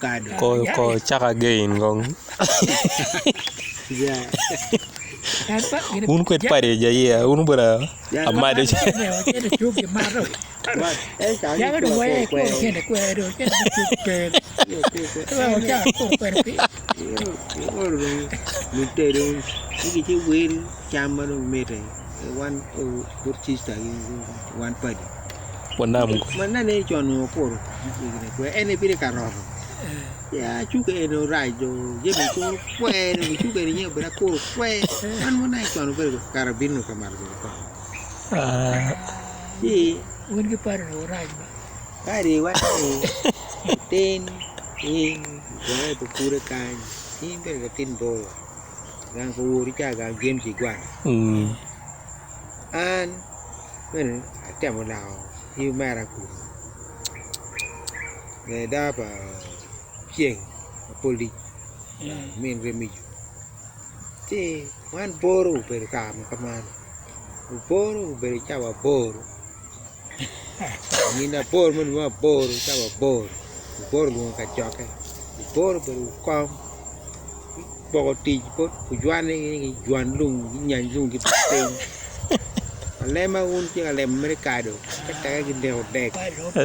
kado. Ko ko cak again kong. Wun kwed padi Jayia, wun obedo amado. Wanam.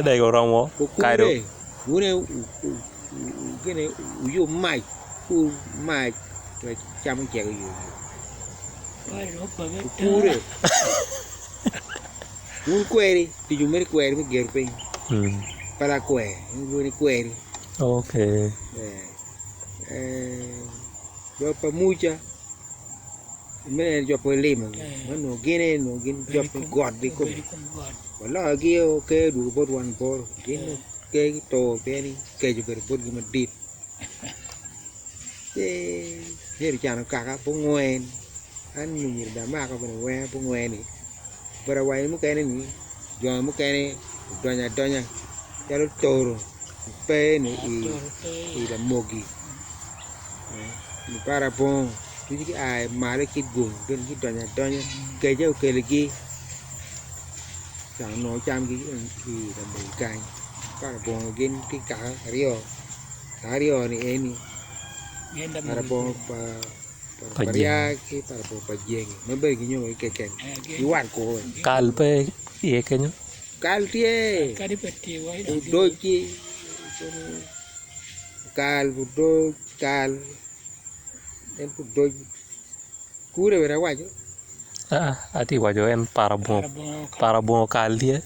Dek oromo kado. Okay. Kal pe iye kenyo? Atye ka waco en parabongo kal tye.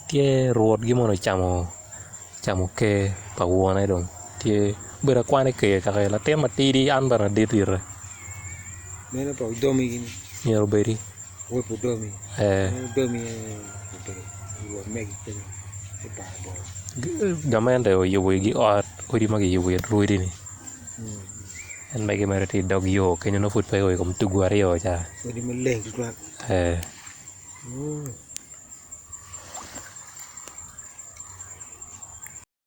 Tye rwotgi mono ocamo ker pa wone dong tye obedo akwana i ker kaka latin matidi an bene adit ite myero obedi gamente oyubo igi ot odi ma kiyubo i rwodi-ni en mege mere tye i dog yo kenyo nongo pud pe o i kom tugu aryo ca.